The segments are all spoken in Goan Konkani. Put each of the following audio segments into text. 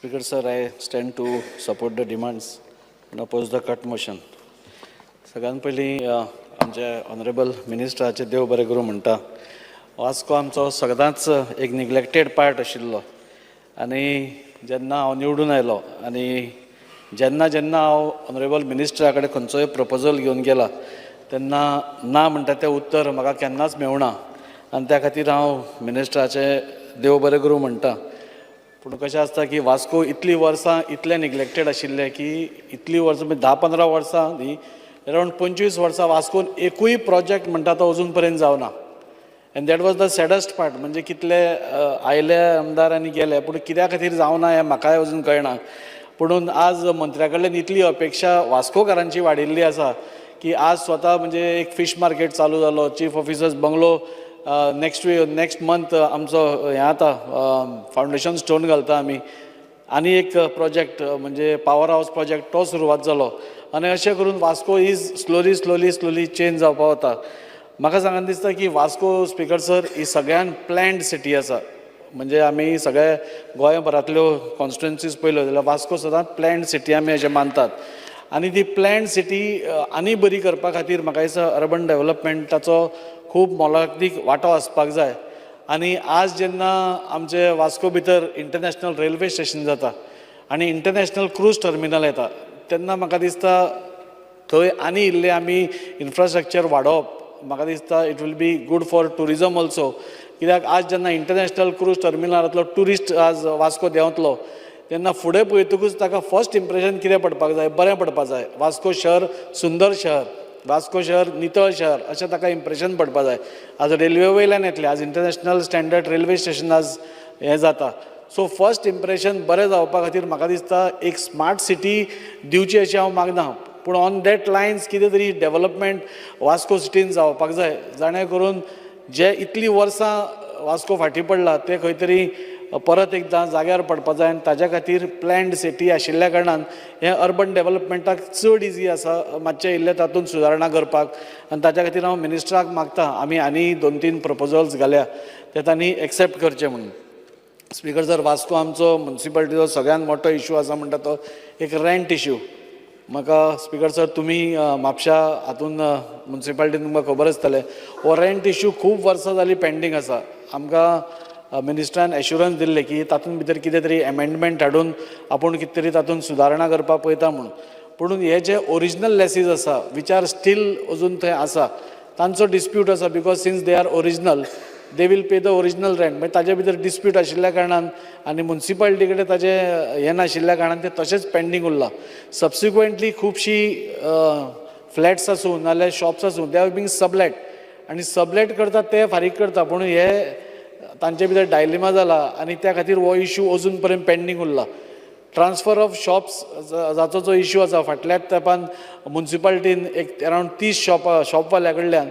Speaker sir, I stand to support the demands and oppose the cut motion. सगळ्यात पयलीं आमचे ऑनरेबल मिनिस्टराचे देव बरें करूं म्हणटा. वास्को आमचो सदांच एक निग्लेक्टेड पार्ट आशिल्लो आनी जेन्ना हांव निवडून आयलो आनी जेन्ना जेन्ना हांव ऑनरेबल मिनिस्टरा कडेन खंयचोय प्रपोजल घेवन गेला, तेन्ना ना म्हणटा तें उत्तर म्हाका केन्नाच मेळना आनी त्या खातीर हांव मिनिस्टराचें देव बरें करूं म्हणटा. पूण कशें आसता की वास्को इतलीं वर्सां इतलें निग्लेक्टेड आशिल्लें की इतलीं वर्सां म्हणजे 10-15 वर्सां न्ही, अरावंड 25 वर्सां वास्कोन एकूय प्रोजेक्ट म्हणटा तो अजून पर्यंत जावना and that was the saddest part. म्हणजे कितले आयले आमदार आनी गेले, पूण कित्या खातीर जावना हें म्हाकाय अजून कळना. पुणून आज मंत्र्या कडल्यान इतली अपेक्षा वास्कोकारांची वाडिल्ली आसा की आज स्वता म्हणजे एक फिश मार्केट चालू जालो, chief officers bungalow next week, next month आमचो हें जाता, फावंडेशन स्टोन घालता आमी. आनी एक प्रोजेक्ट म्हणजे पावर हावस प्रोजेक्ट, तो सुरवात जालो आनी अशें करून Vasco is slowly, slowly, slowly change जावपा वता. म्हाका सांगन दिसता की वास्को, स्पीकर सर, ही सगळ्यान प्लॅन्ड सिटी आसा. म्हणजे आमी सगळे गोंयभरांतल्यो कॉन्स्टिट्युएन्सीज पळयल्यो जाल्यार वास्को सदांच प्लॅन्ड सिटी आमी अशें मानतात आनी ती प्लॅन्ड सिटी आनी बरी करपा खातीर म्हाका दिसता अर्बन डेवलपमेंटाचो खूब मोलादीक वांटो आसपाक जाय. आनी आज जेन्ना आमचे वास्को भितर इंटरनॅशनल रेल्वे स्टेशन जाता आनी इंटरनॅशनल क्रूज टर्मिनल येता, तेन्ना म्हाका दिसता थंय आनी इल्लें आमी इन्फ्रास्ट्रक्चर वाडोवप म्हाका दिसता it will be good for tourism also. कित्याक आज जेन्ना इंटरनॅशनल क्रूज टर्मिनलांतलो ट्युरिस्ट आज वास्को देंवतलो, तेन्ना फुडें पळयतकूच ताका फर्स्ट इम्प्रेशन कितें पडपाक जाय? बरें पडपाक जाय. वास्को शहर सुंदर शहर, वास्को शहर नितळ शहर अशें ताका इम्प्रेशन पडपाक जाय. आज रेल्वे वयल्यान येतले, आज इंटरनॅशनल स्टँडर्ड रेल्वे स्टेशन आज हें जाता. सो फर्स्ट इम्प्रेशन बरें जावपा खातीर म्हाका दिसता एक स्मार्ट सिटी दिवची अशें हांव मागना, पूण ऑन that lines कितें तरी डेवलपमेंट वास्को सिटीन जावपाक जाय, जाणे करून जे इतलीं वर्सां वास्को फाटीं पडला ते खंय तरी परत एकदां जाग्यार पडपा जाय. आनी ताज्या खातीर प्लॅन्ड सिटी आशिल्ल्या कारणान हें अर्बन डेवलपमेंटाक चड इजी आसा मातशें इल्लें तातूंत सुदारणा करपाक. आनी ताज्या खातीर हांव मिनिस्टराक मागता, आमी आनी दोन तीन प्रपोजल्स घाल्या, ते तांणी एक्सेप्ट करचे म्हणून. स्पीकर सर, वास्को आमचो मुन्सिपालिटीचो सगळ्यात मोठो इशू आसा म्हणटा तो एक रेंट इशू. म्हाका स्पीकर सर, तुमी म्हापशा हातून मुन्सिपालिटीन तुमकां खबर आसतलें, हो रेंट इशू खूब वर्सां जालीं पेंडींग आसा. आमकां मिनिस्टरान एश्युरन्स दिल्लें की तातूंत भितर कितें तरी एमेंडमेंट हाडून आपूण कितें तरी तातूंत सुदारणा करपाक पळयता म्हणून. पुणून हे जे ओरिजनल लेसीज आसा, which are still अजून थंय आसा, तांचो डिस्प्यूट आसा because since they are original, they will pay the original rent. मागीर ताजे भितर डिस्प्यूट आशिल्ल्या कारणान आनी मुन्सिपालिटी कडेन ताजें हें नाशिल्ल्या कारणान तें तशेंच पेंडींग उरलां. सबसिक्वंटली खुबशीं फ्लॅट्स आसूं नाल्यार शॉप्स आसूं, they are being sublet आनी सबलेट करतात ते फारीक करता, पूण हे तांचे भितर डायलिमा जाला आनी त्या खातीर हो इशू अजून पर्यंत पेंडींग उरला. ट्रान्सफर ऑफ शॉप्स जाचो जो इशू आसा, फाटल्याच तेंपान मुन्सिपालिटीन एक अरावंड 30 शॉपां शॉपवाल्या कडल्यान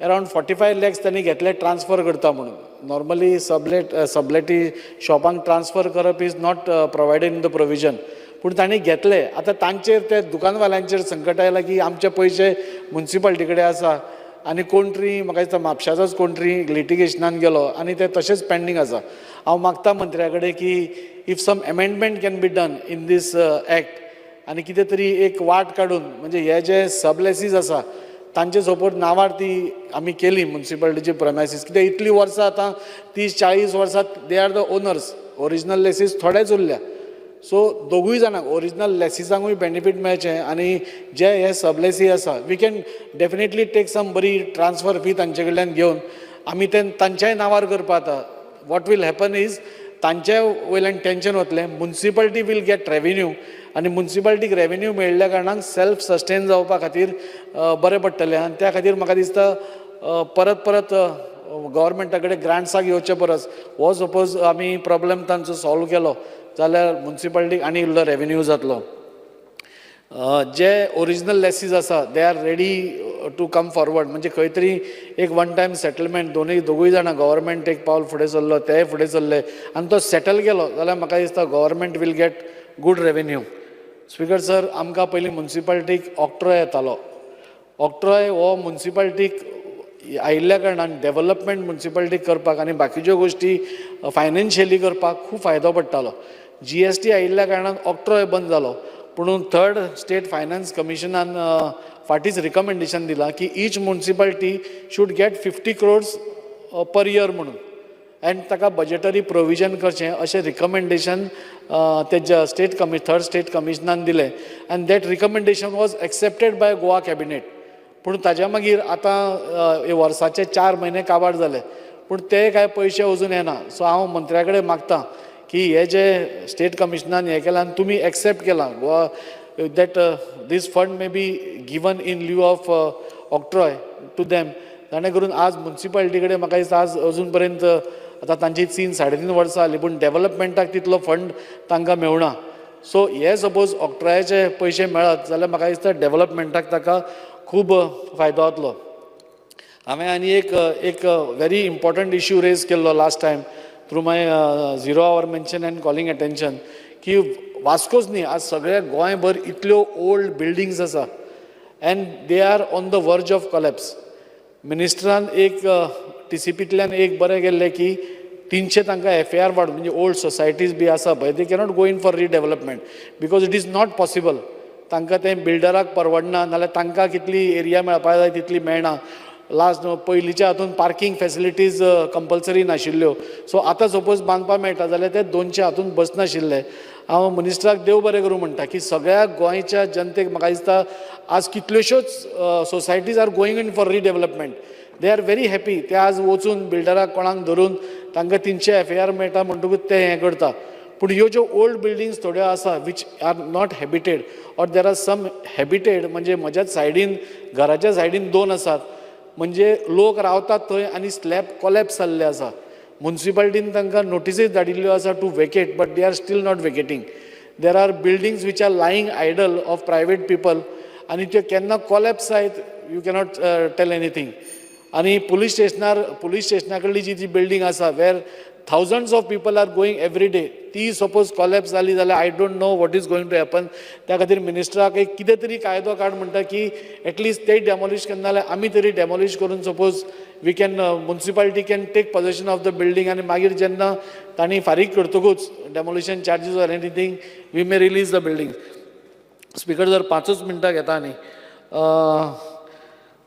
अरावंड 45 लॅक्स त्यांनी घेतले ट्रान्सफर करता म्हणून. नॉर्मली सबलेट सबलेटी शॉपांक ट्रान्सफर करप is not provided in the provision, पूण तांणी घेतले. आतां तांचेर, ते दुकानवाल्यांचेर संकट आयलां की आमचे पयशे मुन्सिपालिटी कडेन आसा आनी कोण तरी, म्हाका दिसता म्हापशाचोच कोण तरी लिटिगेशनान गेलो आनी ते तशेंच पेंडींग आसा. हांव मागता मंत्र्या कडेन की if some amendment can be done in this act आनी कितें तरी एक वाट काडून म्हणजे हे जे सबलेसीज आसा तांचे सपोज नांवार ती आमी केली मुन्सिपालिटीची प्रमायसीस, कित्याक इतलीं वर्सां आतां 30-40 वर्सां they are the owners, original lessees थोडेच उरल्या. सो दोगूय जाणांक, ओरिजिनल लेसिसांकूय बेनिफीट मेळचें आनी जे हे सबलेसी आसा, we can definitely take some बरी ट्रान्सफर फी तांचे कडल्यान घेवन आमी ते तांच्याय नांवार करपा. आतां what will happen is तांचे वयल्यान टेंशन वतलें, मुन्सिपालिटी will get revenue आनी मुन्सिपालिटीक रेवेन्यू मेळिल्ल्या कारणान सेल्फ सस्टेन जावपा खातीर बरें पडटलें. आनी त्या खातीर म्हाका दिसता परत परत गव्हर्मेंटा कडेन ग्रांट्साक येवचे परस हो सपोज आमी प्रॉब्लम तांचो सॉल्व केलो जाल्यार मुन्सिपालिटीक आनी इल्लो रेवेन्यू जातलो. जे ओरिजिनल लेसीज आसा, they are ready to come forward. म्हणजे खंय तरी एक वन टायम सेटलमेंट, दोनूय दोगूय जाणां, गव्हर्मेंट एक पावल फुडें सरलो, तेय फुडें सरले आनी तो सेटल केलो जाल्यार म्हाका दिसता government will get good revenue. Speaker sir, आमकां पयलीं मुन्सिपालिटीक ऑक्ट्रॉय येतालो. ऑक्ट्रॉय हो मुन्सिपालिटीक आयिल्ल्या कारणान डेवलपमेंट मुन्सिपालिटीक करपाक आनी बाकीच्यो गोश्टी फायनान्शियली करपाक खूब फायदो पडटालो. जीएसटी आयिल्ल्या कारणान ऑक्ट्रॉय बंद जालो, पुणून थर्ड स्टेट फायनान्स कमिशनान फाटींच रिकमेंडेशन दिलां की each municipality should get 50 crores per year म्हणून एंड ताका बजेटरी प्रोविजन करचें, अशें रिकमेंडेशन ते स्टेट कमी थर्ड स्टेट कमिशनान दिलें and that recommendation was accepted by Goa cabinet. पूण ताज्या मागीर आतां वर्साचे 4 म्हयने काबार जाले, पूण ते कांय पयशे अजून येना. सो हांव मंत्र्या कडेन मागता की हे जे स्टेट कमिशनान हें केलां आनी तुमी एक्सेप्ट केलां Goa, that this fund may be given in lieu of octroi to them, जाणे करून आज मुन्सिपालिटी कडेन, म्हाका दिसता, आज अजून पर्यंत आतां तांची 3-3.5 वर्सां जालीं, पूण डेवलपमेंटाक तितलो फंड तांकां मेळना. सो हे सपोज ऑक्ट्रॉयाचे पयशे मेळत जाल्यार म्हाका दिसता डेवलपमेंटाक ताका खूब फायदो जातलो. हांवें आनी एक व्हेरी इम्पॉर्टंट इश्यू रेज केल्लो last time through my zero hour mention and calling attention की वास्कोच न्ही, आज सगळ्या गोंयभर इतल्यो ओल्ड बिल्डींग्स आसा and they are on the verge of collapse. मिनिस्टरान एक टीसीपींतल्यान एक बरें केल्लें की 300 तांकां एफएआर वाड, म्हणजे ओल्ड सोसायटीज बी आसा पळय, they cannot go in for redevelopment because it is not possible. तांकां तें बिल्डराक परवडना, नाल्यार तांकां कितली एरिया मेळपाक जाय तितली मेळना. लास्ट पयलींच्या हातून पार्कींग फेसिलिटीज कंपल्सरी नाशिल्ल्यो. सो आतां सपोज बांदपाक मेळटा जाल्यार ते 200 हातून बसनाशिल्ले. हांव मिनिस्टराक देव बरें करूं म्हणटा की सगळ्या गोंयच्या जनतेक, म्हाका दिसता, आज कितल्योश्योच societies are going in for redevelopment. They are very happy. ते आज वचून बिल्डराक कोणाक धरून तांकां 300 एफएआर मेळटा म्हणटकूच ते हें करता. पूण ह्यो ज्यो ओल्ड बिल्डींग्स थोड्यो आसा which are not habited or there are some habited, म्हणजे म्हज्याच सायडीन, घराच्या सायडीन दोन आसात, म्हणजे लोक रावतात थंय आनी स्लॅब कॉलॅप्स जाल्ले आसा. मुन्सिपालिटीन तांकां नोटिसीस धाडिल्ल्यो आसा to vacate, but they are still not vacating. There are buildings which are lying idle of private people आनी त्यो केन्ना कॉलॅप्स जायत, you cannot tell anything. आनी पुलीस स्टेशना कडली जी ती बिल्डींग आसा, where thousands of people are going every day, ती सपोज कॉलॅप्स जाली जाल्यार I don't know what is going to happen. त्या खातीर मिनिस्टराक एक कितें तरी कायदो काड म्हणटा की एटलिस्ट ते डेमोलिश करना जाल्यार आमी तरी डेमोलिश करून suppose we can municipality can take possession of the building आनी मागीर जेन्ना तांणी फारीक करतकूच demolition charges or anything, we may release the building. Speaker sir, पांचूच मिनटां घेता. आनी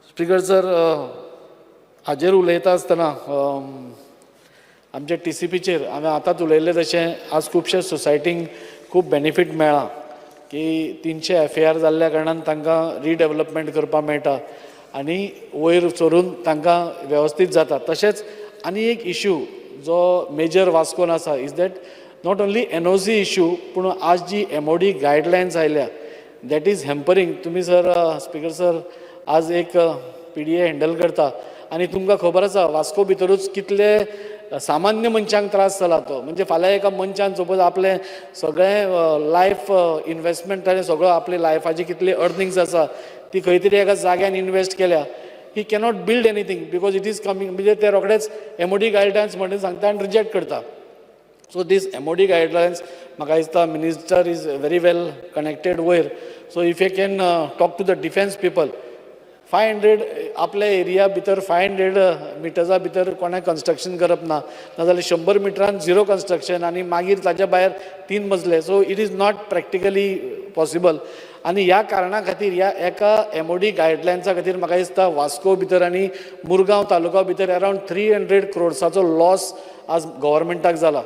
स्पीकर सर, हाजेर उलयता आसतना आमच्या टीसीपीचेर हांवें आतांच उलयल्लें तशें आज खुबशे सोसायटींक खूब बेनिफीट मेळ्ळां की 300 एफएआर जाल्ल्या कारणान तांकां रिडेवलपमेंट करपाक मेळटा आनी वयर सरून तांकां वेवस्थीत जाता. तशेंच आनी एक इशू जो मेजर वास्कोन आसा is that not only NOC issue, पूण आज जी एमओडी गायडलायन्स आयल्या, that is हॅम्परींग. तुमी सर, स्पीकर सर, आज एक पीडीए हँडल करता आनी तुमकां खबर आसा वास्को भितरूच कितले सामान्य मनशांक त्रास जाला तो. म्हणजे फाल्यां एका मनशान सपोज आपलें सगळें लायफ इनवेस्टमेंट ताणें सगळो आपले लायफाची कितली अर्निंग्स आसा ती खंय तरी एका जाग्यान इनवेस्ट केल्या, ही cannot build anything because it is coming, म्हणजे ते रोखडेच एमओडी गायडलायन्स म्हणून सांगता आनी रिजेक्ट करता. सो दीस एमओडी गायडलायन्स, म्हाका दिसता minister is very well connected वयर, so if you can talk to the defence people. 500 आपल्या एरिया भितर, 500 मिटर्सा भितर कोणें कन्स्ट्रक्शन करप ना, नाजाल्यार 100 मिटरान झिरो कन्स्ट्रक्शन आनी मागीर ताच्या भायर तीन मजले. So it is not practically possible. आनी ह्या कारणा खातीर, ह्या एका एमओडी गायडलायन्सा खातीर, म्हाका दिसता वास्को भितर आनी मुरगांव तालुका भितर अरावंड 300 क्रोड्साचो लॉस आज गव्हर्मेंटाक जाला.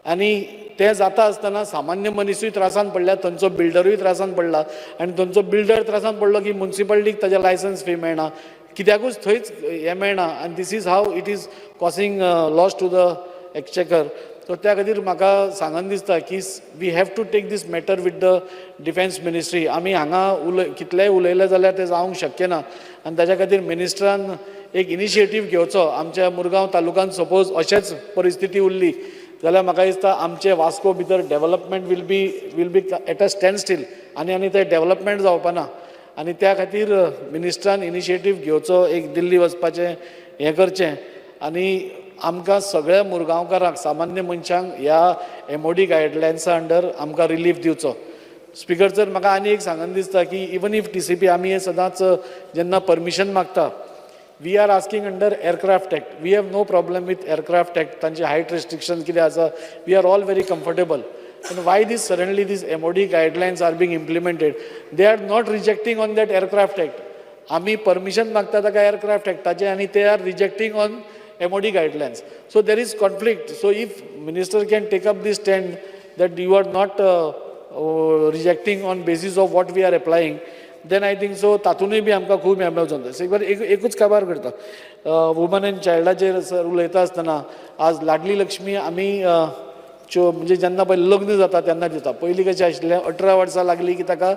आनी तें जाता आसतना सामान्य मनिसूय त्रासान पडल्या, थंयचो बिल्डरूय त्रासान पडला. आनी थंयचो बिल्डर त्रासान पडलो की मुन्सिपालिटीक ताजें लायसन्स फी मेळना, कित्याकूच थंयच हें मेळना आनी this is how it is causing loss to the exchequer. So त्या खातीर म्हाका सांगन दिसता की we have to take this matter with the defence ministry. आमी हांगा उलय कितलेय उलयले जाल्यार तें जावंक शक्य ना आनी ताच्या खातीर मिनिस्टरान एक इनिशिएटीव घेवचो. आमच्या मुरगांव तालुक्यांत सपोज अशेंच परिस्थिती उरली जाल्यार म्हाका दिसता आमचे वास्को भितर development will be at a standstill आनी तें डेवलपमेंट जावपा ना. आनी त्या खातीर मिनिस्टरान इनिशिएटीव घेवचो, एक दिल्ली वचपाचें हें करचें आनी आमकां सगळ्या मुरगांवकारांक, सामान्य मनशांक ह्या एमओडी गायडलायन्सा अंडर आमकां रिलीफ दिवचो. स्पीकर सर, म्हाका आनी एक सांगन दिसता की इवन if TCP, आमी हें सदांच जेन्ना परमिशन मागता, we are asking under Aircraft Act. We have no problem with Aircraft Act. तांचे हायट रिस्ट्रिक्शन कितें आसा, we are all very comfortable. And why this suddenly this MOD guidelines are being implemented? They are not rejecting on that Aircraft Act. आमी परमिशन मागता ताका एअरक्राफ्ट एक्टाचें आनी they are rejecting on MOD guidelines. So there is conflict. So if minister can take up this stand that you are not rejecting on basis of what we are applying, then I think so तातूनय बी आमकां खूब हें मेळचो. एक एक एकूच काबार करता, वुमन एंड चायल्डाचेर सर उलयता आसतना आज लाडली लक्ष्मी आमी च्यो म्हणजे जेन्ना पळय लग्न जाता तेन्ना दिता. पयलीं कशें आशिल्लें, 18 वर्सां लागलीं की ताका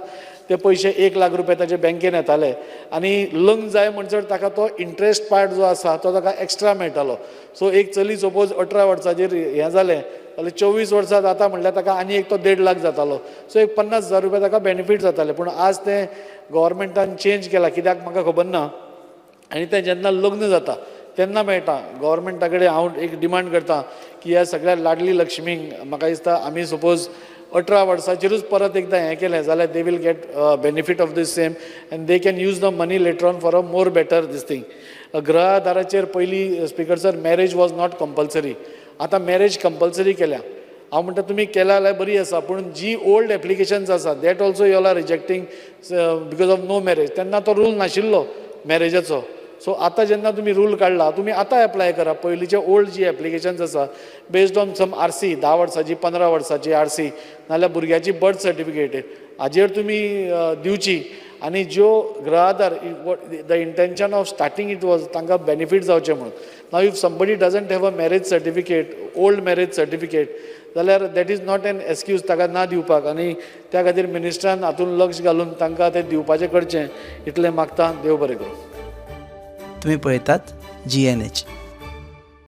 ते पयशे 1 लाख रुपया ताचे बँकेन येताले आनी लग्न जाय म्हणसर ताका तो इंट्रस्ट पार्ट जो आसा तो ताका एक्स्ट्रा मेळटालो. सो एक चली सपोज 18 वर्सांचेर हें जालें जाल्यार 24 वर्सां जाता म्हणल्यार ताका आनी एक तो 1.5 लाख जातालो. सो एक 50,000 रुपया ताका बेनिफीट जाताले. पूण आज तें गोवोरमेंटान चेंज केलां, कित्याक म्हाका खबर ना, आनी तें जेन्ना लग्न जाता तेन्ना मेळटा. गोवोरमेंटा कडेन हांव एक डिमांड करता की ह्या सगळ्या लाडली लक्ष्मींक म्हाका दिसता आमी सपोज 18 वर्सांचेरूच परत एकदां हें केलें जाल्यार they will get benefit of this same and they can use the money later on for a more better this thing. गृह आधाराचेर पयलीं, Speaker sir, marriage was not compulsory. आतां मॅरेज कंपल्सरी केल्या. हांव म्हणटा तुमी केल्या जाल्यार बरी आसा, पूण जी ओल्ड एप्लिकेशन्स आसा, that also you all are rejecting because of no marriage. तेन्ना तो रूल नाशिल्लो मॅरेजाचो. सो आतां जेन्ना तुमी रूल काडला, तुमी आतां एप्लाय करा. पयलींचे ओल्ड जी एप्लिकेशन्स आसा, बेस्ड ऑन सम आरसी, 10 वर्सांची, 15 वर्सांची आरसी, नाल्यार भुरग्याची बर्थ सर्टिफिकेट, हाजेर तुमी दिवची. आनी ज्यो गृह आधार, the intention of starting it was तांकां बेनिफीट जावचें म्हणून. Now if somebody doesn't have a marriage certificate, old marriage certificate, जाल्यार that is not an excuse ताका ना दिवपाक. आनी त्या खातीर मिनिस्टरान हातून लक्ष घालून तांकां तें दिवपाचें करचें, इतलें मागता. देव बरें करूं. तुम्ही पळयतात जीएनएच.